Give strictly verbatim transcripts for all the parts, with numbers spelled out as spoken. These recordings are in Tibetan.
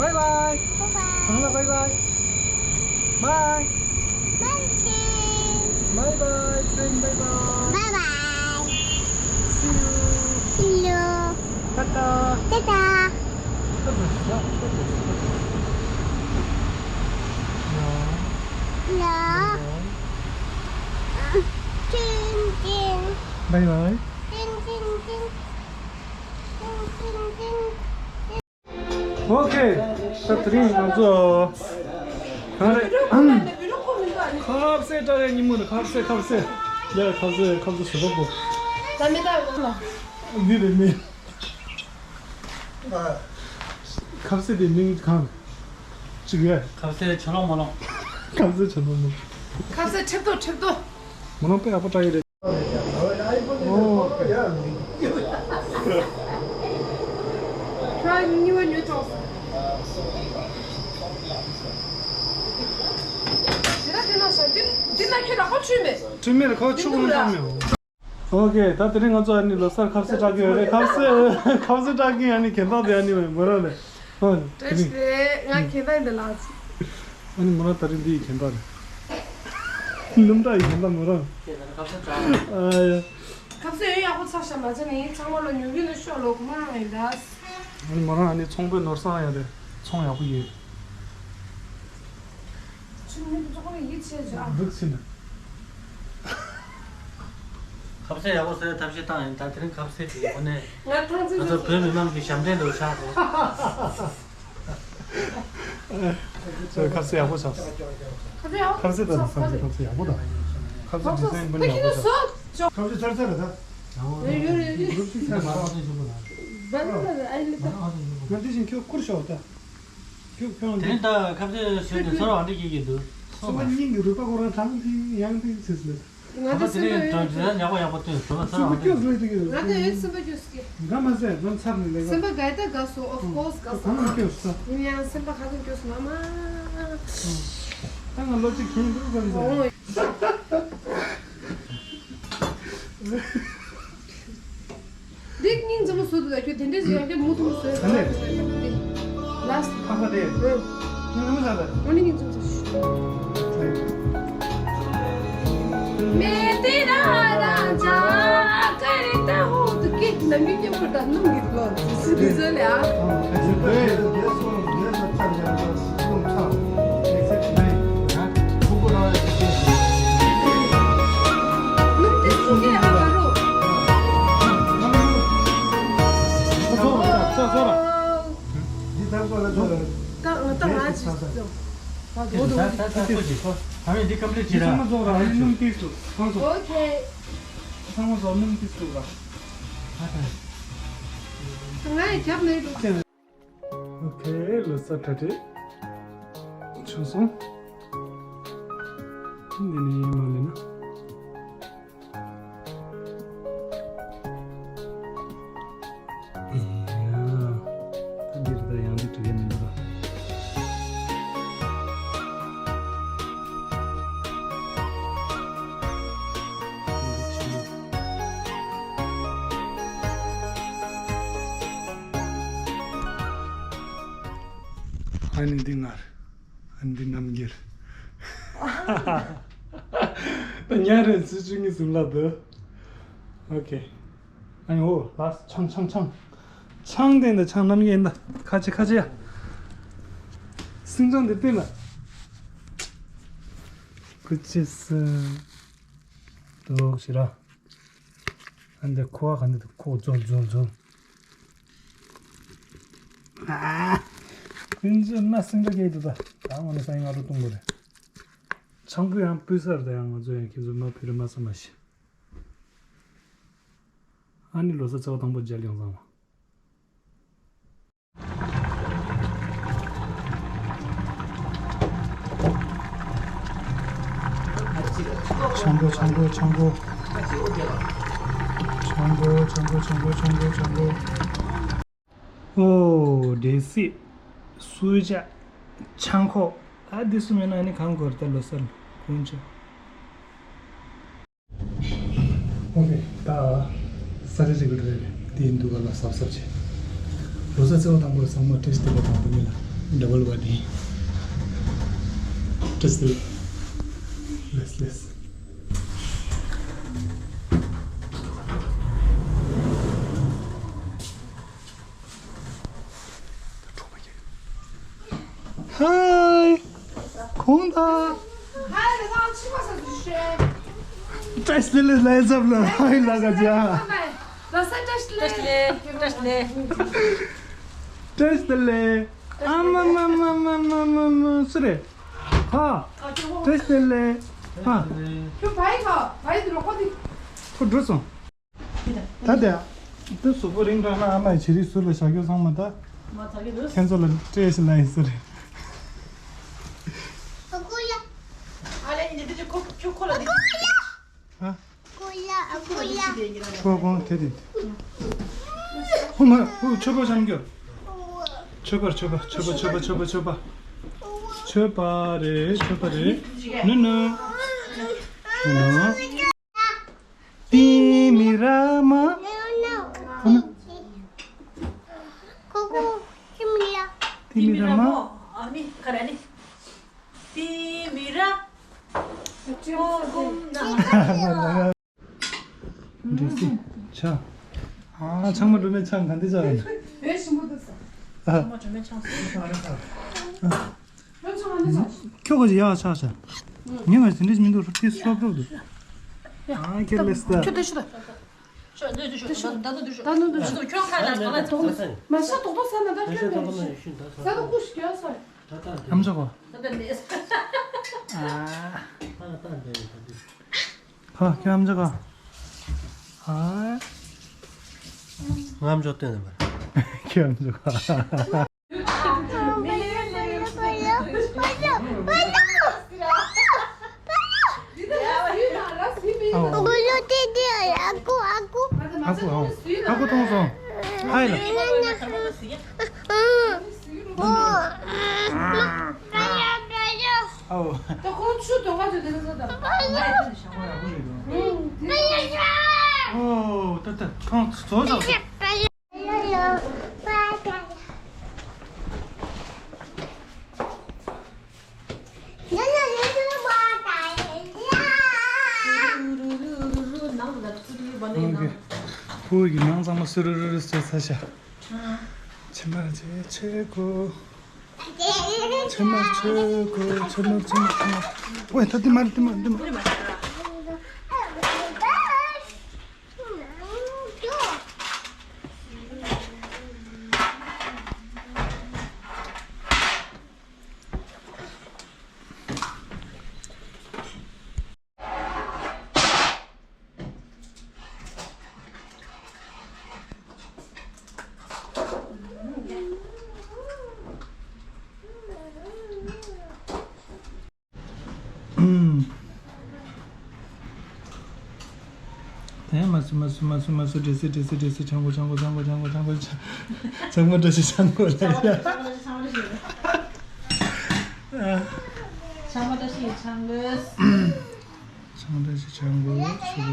Bye bye. Bye bye. Bye bye. Bye. Bye bye. Bye bye. Bye bye. See you. See you. Tata. Tata. Tata. Tata. Bye bye. Okay. ད་དེ་རིང་ང་ཚོ་གང་རེད། ཁ་ཟས་སྐྲག་ཡ་ཉིན་མོ་རེད། ཁ་ཟས་ཁ་ཟས། ཡ་ཁ་ཟས་ཁ་ཟས་ཟེར་བ་པོ། ད་མི་ད་ལ། མི་རེད་མི། ཁ་ཟས་དེ་མིང་གང་། གཅིག་ཡ། ཁ་ཟས་ཆ་ལོང་མ་ལོང་། ཁ་ཟས་ཆ་ལོང་མ་ལོང་། ཁ་ཟས་ཁྲེབ་ཏོ་ཁྲེབ་ཏོ། མ་ནོར་དཔེ་ཡག་པོ་བཀྲ་ཡི་རེད། ཁྱོད་གཉིས་པ་ཉོས་ཐོག་ཟེར་ན་དེ་ན་ཤ་འདི་འདི་ན་ཁྱོད་རག་པ་ཆུ་མེད། ཆུ་མེད་ཁོ་ཆུ་འོང་ཙམ་ཡོད། ཨོ་ཀེ། ད་དེ་རིང་ང་ཚོ་ཨ་ནི་ལོ་གསར་ཁ་ཟས་སྐྲག་གི་ཡོད་རེད། ཁ་ཟས་ཁ་ཟས་སྐྲག་གི་ཨ་ནི་གན་ད་དེ་ཨ་ནི་མོ་རང་རེད། ཨ་ནི་བཀྲ་ཤིས་བདེ་ལེགས། ང་གན་ད་ཡིན་ད་ལགས། ཨ་ནི་མོ་རང་ད་རིང་འདི་ཡི་གན་ད་རེད། སྣུམ་དྲག་ཡི་གན་ད་མོ་རང་། ཨ་ཡ། ཁ་ཟས་ཡོད་ཡག་པོ་ཚར་ཤག་མ་ཚད་ནི་ཚང་མ་ལ་ཉོ་གི་ནི་ཤོག་ལོ་ཁོ་མ་ཡིན་ད། ཨ་ནི་མོ་རང་ཨ་ནི་ཚོང་པའི་ནོར་བཟང་ཡ་རེད། ཚོང་ཡག་པོ་ཡོད། ཁ་ཟས་ཡག་པོ་བཟོ་ཡ་ཐབས་ཤེས་བཏང་ཡིན། ད་དེ་རིང་ཁ་ཟས་དེ་ཡོང་ནས་ང་ཚོ་བོད་མི་མང་གི་ཞབས་འདྲེན་དུ་ཆགས་སོང་། ཁ་ཟས་ཡག་པོ་ཆགས་སོང་། ཁ་ཟས་ད་ཁ་ཟས་ཁ་ཟས་ཡག་པོ་དང་། ཁ་ཟས་དེ་ཚོ་ཡིན་པ་ནི་ཡག་པོ་ཆགས། ཁ་ཟས་ཚར་ཚར་རེད་ད། ཡོད་ཡོད་ཡོད། ང་དེ་བཞིན་ཁྱོད་བསྐུར་ཤོག་ད། ཁྱོད་ཁྱོད་དེ་ད་ཁ་ཟས་བཟོས་ནས་ཚོར་བ་འདྲ་སྐྱེ་གི་འདུག་སོང་བ། སྙིང་གི་རུས་པ་ཁོ་རང་དྲང་ཐིང་ཡང་ཐིང་ཟེར་ཟེར། ང་ད་དེ་རིང་གྲོང་ཁྱེར་ཡག་པོ་ཡག་པོ་སྟོན་བཟོ་ལ་ཚོར་བ་འདྲ་སྐྱེ་གི་འདུག་ང་ད་ཡོད་སེམས་པ་སྐྱོ་སྐྱེ། ང་མ་ཟད་ང་ཚར་ནས་ལས་ཀ། སེམས་པ་དགའ་ད་དགའ་སོ། of course དགའ་སོ། གང་ལ་སྐྱོ་ས། ཡིན་ཡང་སེམས་པ་ཧ་ཅང་སྐྱོ་སོང་ཨ་མ། ད་ང་ལོ་གཅིག་གིན་འདུག་ག་ཟེར། འདི་སྙིང་རྗེ་མོ་བཟོ་འདུག་ད་ཁྱོད་དེ་འདྲས་ཡང་དེ་མུ་མཐུད་བཟོས་ད་ནས། ལཱསི་ཕ་ཁ་དེ། ཨུ། སྙིང་རྗེ་མོ་ཟ་ད། ཨོ་ནི་སྙིང་རྗེ་མོ་ཟ། མེ་ཏི་ར་ར་ཇ་ཀ་རི་ཏ་ཧོ་ཏུ་ཀི་ན་མི་ཀི་པུ་ད་ནུ་མི་ལོ་སི་སི་ཟ་ལ། ཨོ་ཁེ། ང་ཡི་རྒྱབ་ནས་འགྲོ། ཨོ་ཁེ། ལོ་གསར་གྲ་སྒྲིག་བྱུང་སོང་། འདི་ནས་མར་ལེན་ན། ཨེ་ཡ། ད་འདིར་ད་ཡང་འདི་འགྲིག་གི་མི་འདུག་ཨ། ཨ་ནི་འདི་ངར། ཨ་ནི་འདི་རྣམ་རྒྱལ། ད་ཉལ་རེད་ཚུལ་བཅུ་གཉིས་ཟིན་ལ་འདུག་ཨོ་ཁེ། ཨ་ནི་འོ་ལགས་ཆང་ཆང་ཆང་། ཆང་དེ་འདི་ཆང་རྣམ་རྒྱལ་ཡིན་ད། ཁ་ཆེ་ཁ་ཆེ་ཡ། སིང་ཆང་འདི་བསྟན་ལ། ཁུ་ཆེ་སི། འདུག་ཞེ་ར། ཨ་འདི་ཁོ་བ་ག་འདི་འདུག་ཁོ་རྫོལ་རྫོལ་རྫོལ། ཨ། ཀུན་སྤྱོད་སྣ་སིང་འདྲ་སྐྱེས་འདུག་ད། ད་ང་ནི་སང་ཉིན་སྔ་དྲོ་བཏུང་དགོས་རེད། ཆང་བུ་ཡང་ཕུལ་ས་རེད། ད་ཡང་ང་ཚོ་ཡང་ཁྱེད་ཚོ་མ་ཕུལ་རེད་མ་བསམ་མ་ཤི། ཨ་ནི་ལོ་གསར་ཚེས་པ་དང་པོ་མཇལ་ཡོང་ཙང་བ། ཆང་ཕོ་ཆང་ཕོ་ཆང་ཕོ། ཆང་ཕོ་ཆང་ཕོ་ཆང་ཕོ་ཆང་ཕོ་ཆང་ཕོ། ཨོ། འབྲས་སིལ། སུ་ཇ། ཆང་ཁོག་ཨ་འདི་གསུམ་ཡོད་ན་ཨ་ནི་གང་དགོས་རེད་ད་ལོ་གསར་གོང་ཆེ། ཨོ་ཁེ། ད་ས་ཆ་ཅིག་གི་རེད། དེ་འདུག་ག་ལ་གཟབ་གཟབ་བྱེད། ལོ་གསར་ཚེས་པ་དང་པོར་ཚང་མ་བཀྲ་ཤིས་བདེ་ལེགས་དང་བུད་མེད་ལ། Double body. Just the less, less. Hi. ཁོང་ད། Hi, ང་ཚོ་ཕྱི་མ་ས་ཚུགས་ཤེས། བཀྲ་ཤིས་བདེ་ལེགས་ལྷན་ཚབ་ལ། ཧའི་ལ་ག་ཅི་ཨ། ལ་ས་བཀྲ་ཤིས་བདེ་ལེགས། བཀྲ་ཤིས་བདེ་ལེགས། བཀྲ་ཤིས་བདེ་ལེགས། ཨ་མ་མ་མ་སུ་རེད། ཧ། བཀྲ་ཤིས་བདེ་ལེགས། ཧ། ཁྱོད་བའི་ག་བའི་དུ་རོགས་པ་དེ། ཁོ་འགྲོ་སོང་། ད་དེ། ད་གཟུགས་པོ་རིང་དྲགས་ན་ཨ་མ་ཡི་བྱི་རིལ་ཟུར་ལ་བཞག་རྒྱུ་ཚང་མ་ད། མ་ཚ་གི་འདུག་ཁྱེད་ཚོ་ལ་སྤྲད་ཤི་ལ་ཡིན་ཟེར། ཨ་ཀུ་ཡ། ཨ་ལེ་ཉི་དེ་ཅི་ཁོ་ཁྱོད་ཁོ་ལ་དེ། ཨ། ཨ་ཀུ་ཡ། ཨ་ཀུ་ཡ། ཁྱོད་གོང་དེ་དེ། ཧུ་མ་ཧུ་ཆོས་པ་བྱམས་རྒྱུ། ཆོས་པར་ཆོས་པ་ཆོས་པ་ཆོས་པ་ཆོས་པ། ཆོས་པ་རེད། ཆོས་པ་རེད། ནུ་ནུ། ནུ་ནུ། ཏི་མི་ར་མ། ཁོ་ན། ཁོ་ཁོ་ཏི་མི་ར། ཏི་མི་ར་མ། ཨ་ནི་ཁ་ར་ནི། ཏི་མི་ར། ཁོ་ཁོ་ན། འདྲེ་སི། ཆ། ཨ་ཚང་མ་འགྲོ་མེད་ཚང་ག་འདི་ཚ་རེད། བེ་ཞིམ་པོ་འདུག་ས། ཨ། ཚང་མ་འགྲོ་མེད་ཚང་སོང་། ཁྱོད་ཀྱི་ཡག་ཆགས་ཤག་ངས་ང་དེ་འདྲ་མི་འདུག་ཏི་སྲོབ་སྲོབ་འདུག་ཨ་ཁྱེད་ལེ་སྟ། ཁྱོད་དེ་ཤི་ད། ཁྱོད་དེ་ཤི་ད། ཁྱོད་དེ་ཤི་ད། ད་ནུ་དེ་ཤི། ཁྱོད་ཁ་ལ་ག་ལ་ཚོགས་ས། མ་ཤ་དོག་དོག་ས་ན་ད་ཁྱོད་དེ་ཤི། ས་དོག་ཀུ་ཤི་ཀྱང་ས། ཨམ་ཅོག་གོ། ད་ད་ནས། ཨ། ཁ་ཁྱོད་ཨམ་ཅོག་གོ། ཨ། ང་ཨམ་ཅོག་སྟོན་ནས་པར། ཁྱོད་ཨམ་ཅོག་གོ། ཨ་ཁུ་ཨ་ཁུ་མཐོང་སོང་། ཧའི་ལ། ཨོ། ད་ཁོང་ཆུ་དོ་ག་ཆུ་དེ་ཚོ་ད། ཨོ་ད་ད་ཁོང་ཚོ་ཚོ། ཕུ་གི་ནང་ཚང་མ་སུ་རུ་རུ་རུ་ཟེར་ཚ་ཤག་ཕྱི་མར་བྱེད་ཆེ་གོ། ཕྱི་མར་ཆེ་གོ། ཕྱི་མར་ཕྱི་མར་ཕྱི་མར། ཝེ་ད་འདི་མ་རེད། འདི་མ་འདི་མ། དེ་མ་སུ་མ་སུ་མ་སུ་མ་སུ་འདྲེ་སི་འདྲེ་སི་འདྲེ་སི་ཆང་གོ་ཆང་གོ་ཆང་གོ་ཆང་གོ་ཆང་གོ་ཆང་གོ་ཆང་གོ་འདྲེ་སི་ཆང་གོ་ལ་ཡ། ཆང་གོ་འདྲེ་སི་ཆང་གོ། ཆང་འདྲ་ཞིག་ཆང་གོ་ཆུ་གོ།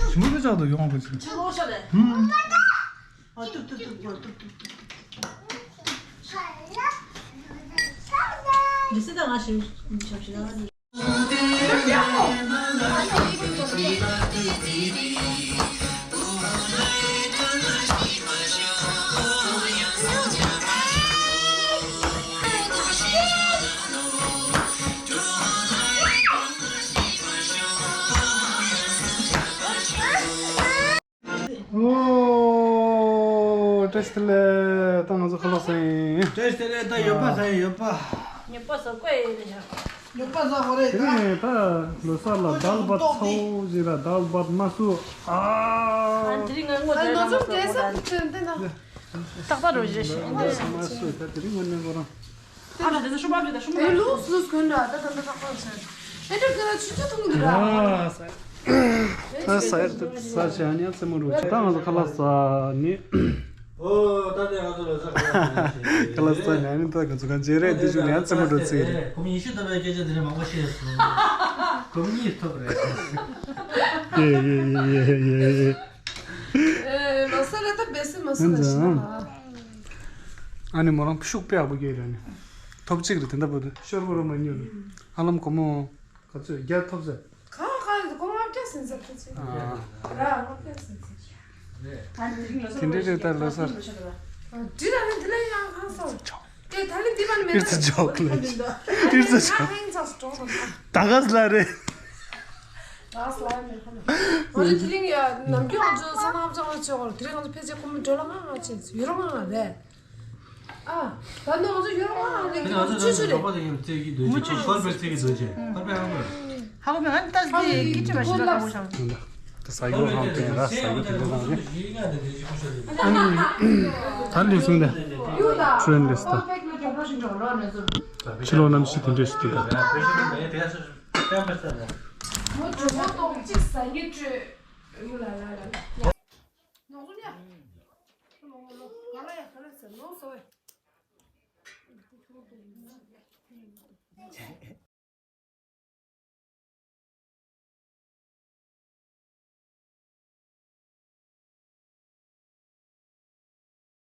ཞིམ་པོ་ཅག་ཏུ་ཡོང་གོ་ཆུ། ཧུམ། ཨོ། བཀྲ་ཤིས་བདེ་ལེགས། ད་ང་ཚོ་ཁ་ལག་ཟ་ཡིན། བཀྲ་ཤིས་བདེ་ལེགས། ད་ཡོད་པ་ཟ་ཡིན། ཡོད་པ། ཡོད་པ་ཟ་དགོས་ཡིན་ལ་ཡ། ཡོད་པ་ཟ་དགོས་རེད་དེ་ད། ནས་ད་ལོ་གསར་ལ་དཱལ་བད་ཚ་བོ་ཞིག་ལ་དཱལ་བད་མ་སུ། ཨ། ཨ་དེ་རིང་ང་ངོ་ཨ་ནོ་ཚོ་བསྡད་ས་དེ་དེ་ན། ཏག་ཏག་རོ་བཞི་ཞིག་མ་སུ་ད་དེ་རིང་ངོ་ནས་ཁོ་རང་། ཨ་ལ་དེ་ཚོ་ཤུ་པ་བྱེད་ད་ཤུ་པ། ཨེ་ལུགས་ལུགས་གོན་འདྲ་ད་ད་ད་ད་ཁོ་ཚོ། ཨེ་འདྲ་ག་ལ་ཆུ་ཆུ་འཐུང་གི་ར། ཨ་ས། ད་ས་ཡར་ད་ས་ཆ་ནི་ཨ་ཙེ་མོ་རུ་ཆུ་ད་ང་ཚོ་ཁ་ལག་ཟ་ནི། ཨོ་ད་དེ་ང་ཚོ་ལ་ཟ་ཁ་ལག་ཟ་ནི་ཨ་ནི་ད་ང་ཚོ་ག་འཇེ་རེད་དེ་ཆུ་ནི་ཨ་ཙེ་མོ་རུ་ཚེ་རེད། ཁོ་མི་ཉི་ཤུ་ད་པའི་སྐད་ཆ་དེ་རེད་མང་པོ་བཤད་སོང་། སྒོར་གཉིས་ཐོབ་རེད། ཡེ་ཡེ་ཡེ་ཡེ་ཡེ་ཡེ། ཨེ་མ་ས་རེད་ད་བེ་སི་མ་ས་རེད་ཤི་ན། ཨ་ནི་མོ་རང་ཤུགས་དཔེ་ཡག་པོ་སྐྱེས་ར་ནི། ཐོབ་ཅིག་རེད་དེ་འདྲ་པོ་དེ་ཤོར་བོ་ར་མ་ཉོ་ནི། ཨ་ལམ་གོ་མོ། ག་ཚོད་བརྒྱ་ཐོབ་ཟེར། གང་གང་ཡིན་ཁོ་ལྔ་བརྒྱ་ཟིན་ཟེར་ཁ་ཚོད། ཨ། ར་ལྔ་བརྒྱ་ཟིན་ཟེར། དེ་འདྲའི་རེད་ད་ལོ་སར། འདི་ལ་ནི་འདི་ལ་ཡང་ཁང་སང་། དེ་ད་ལི་འདི་མ་ནི་མེད་ད། ཨིར་ཙི་ཇོག་ལ། ཨིར་ཙི་ཇོག་ཧེང་ཚ་སུ་གྲོགས་དང་། ད་ག་ཟེ་ལ་རེད། ད་ག་ཟེ་ལ་མེད་ཁ་ན། ང་ཚོ་དེ་རིང་ཡ་ནམ་རྒྱུན་ང་ཚོ་ས་ནག་ཅང་ལ་ཆེ་བར་དེ་རིང་ང་ཚོ་ཕལ་ཆེར་ཁོ་མོ་འགྲོ་ལ་ང་ང་ཆེ་ཡུ་རོ་ང་ང་རེད། ཨ། ད་ནི་ང་ཚོ་ཡུ་རོ་ང་ང་རེད། ང་ཚོ་ཆུ་ཆུ་རེད། ཧ་གོ་མེད་ཨ་ནི་ད་ཟེ་གི་ཅི་བྱ་ཤ་ཁ་བོ་ཤང་། ད་ས་ཡོ་ཧང་ཏེན་ར་ས་ཡོ་དེ་འདྲ་རང་རེད། ད་ལས་སོང་དེ། ཁྲུན་ལས་སྟ། ཕྱི་ལོགས་གནམ་གཤིས་དེ་འདྲས་ཤིག་འདུག་ག།